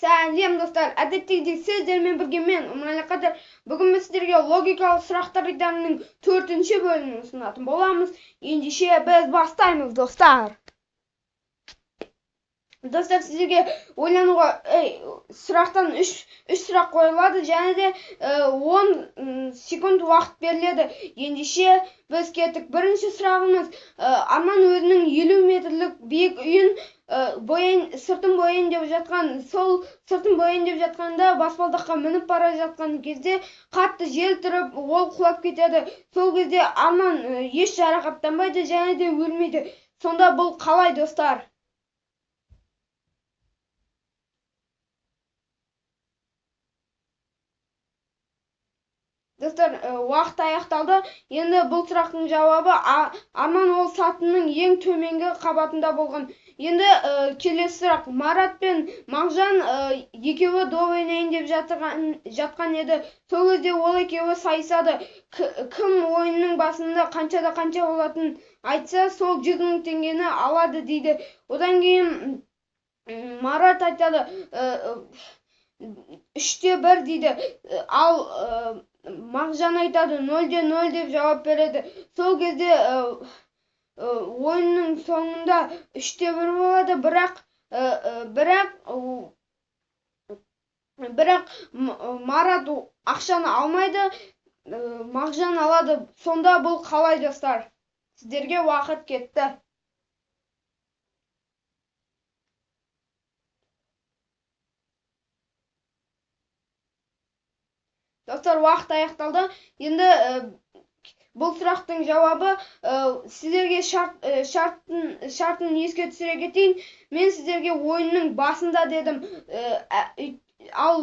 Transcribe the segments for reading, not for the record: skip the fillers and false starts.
Сәлем, достар! Әдеттегідей сіздермен бірге мен, Өмірәлі Қадыр. Бүгін біз сіздерге логикалық сұрақтар диктантының төртінші бөлімін ұсынатын боламыз. Ендеше біз бастаймыз, достар. Достар, сіздерге ойлануға сұрақтан үш сұрақ қойылады және де 10 секунд уақыт беріледі. Ендеше біз кеттік. Бірінші сұрағымыз: Арман өзінің 50 метрлік биік үйін бояйын, сыртын бояйын деп жатқан, сол сыртын бояйын деп жатқанда баспалдаққа мініп бара жатқан кезде қатты жел тұрып, ол құлап кетеді. Сол кезде Арман еш жарақаттанбайды және де өлмейді. Сонда бұл қалай, достар? Достар, уақыт аяқталды. Енді бұл сұрақтың жауабы: Арман ол сатының ең төменгі қабатында болған. Енді келесі сұрақ. Марат пен Мағжан екеуі доп ойнайын деп жатқан еді. Сол кезде ол екеуі сайысады. Кім ойынның басында қаншада қанша болатынын айтса, сол 100 мың теңгені алады дейді. Одан кейін Марат айтады, 3-1 дейді. Ал Мағжан айтады, 0-0 деп жауап береді. Сол кезде ойынның соңында 3-1 болады, бірақ Марат ақшаны алмайды, Мағжан алады. Сонда бұл қалай, достар? Сіздерге уақыт кетті. Достар, уақыт аяқталды. Енді бұл сұрақтың жауабы, сіздерге шартын еске түсіре кетейін. Мен сіздерге ойынның басында дедім. Ал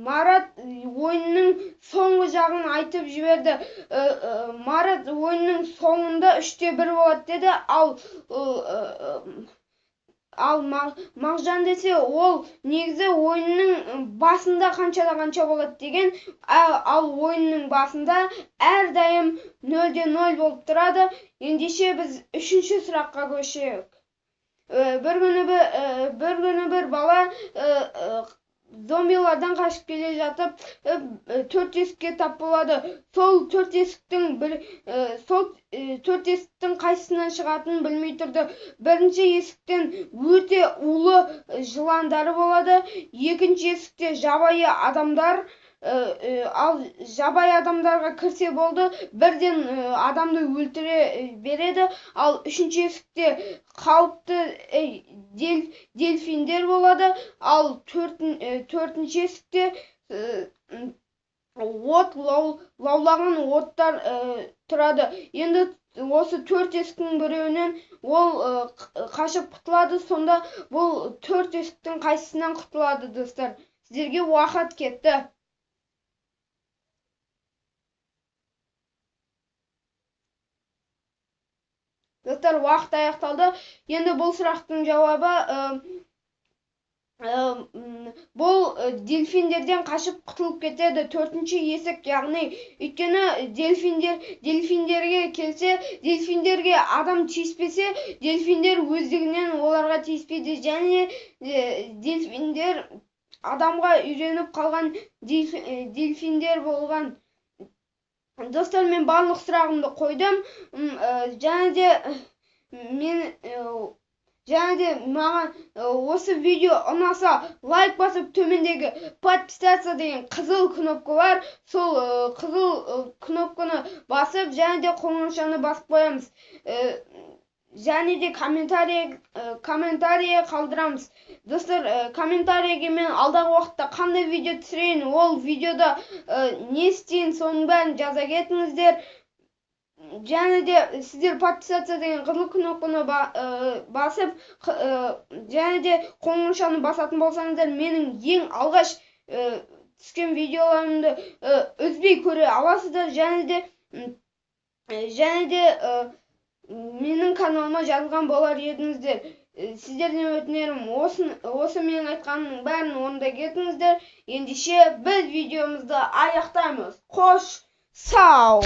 Марат ойынның соңғы жағын айтып жіберді. Марат ойынның соңында 3-1 болады деді. Ал Мағжан десе, ол негізі ойынның басында қаншада қанша болады деген, ал ойынның басында әрдайым 0-0 болып тұрады. Ендеше біз үшінші сұраққа көшейік. Бір күні бір бала зомбилардан қашып келе жатып, төрт есікке тап болады. Сол төрт есіктің қайсысынан шығатынын білмей тұрды. Бірінші есіктен өте улы жыландары болады. Екінші есікте жабайы адамдар, ал жабайы адамдарға кірсе болды, бірден адамды өлтіре береді. Ал үшінші есікте қауіпті дельфиндер болады. Ал төртінші есікте от лаулаған оттар тұрады. Енді осы төрт есіктің біреуінен ол қашып құтылады. Сонда бұл төрт есіктің қайсысынан құтылады, достар? Сіздерге уақыт кетті. Достар, уақыт аяқталды. Енді бұл сұрақтың жауабы, бұл дельфиндерден қашып құтылып кетеді төртінші есік, яғни өйткені дельфиндерге келсе, дельфиндерге адам тиіспесе, дельфиндер өздігінен оларға тиіспейді. Және дельфиндер адамға үйреніп қалған дельфиндер болған. Достар, мен барлық сұрағымды қойдым. Және де маған осы видео ұнаса, лайк басып, төмендегі подписаться деген қызыл кнопка бар. Сол қызыл кнопканы басып, және де қоңыраушаны басып қоямыз. Және де комментарий қалдырамыз. Достар, комментарийге мен алдағы уақытта қандай видео түсірейін, ол видеода не істейін, соның бәрін жаза кетіңіздер. Және де сіздер подписаться деген қызыл кнопканы басып, және де қоңыраушаны басатын болсаңыздар, менің ең алғаш түскен видеоларымды үзбей көре аласыздар. Және де менің каналыма жазылған болар едіңіздер. Сіздерден өтінерім, осы менің айтқанымның бәрін орындай кетіңіздер. Ендеше біз видеомызды аяқтаймыз. Қош сау!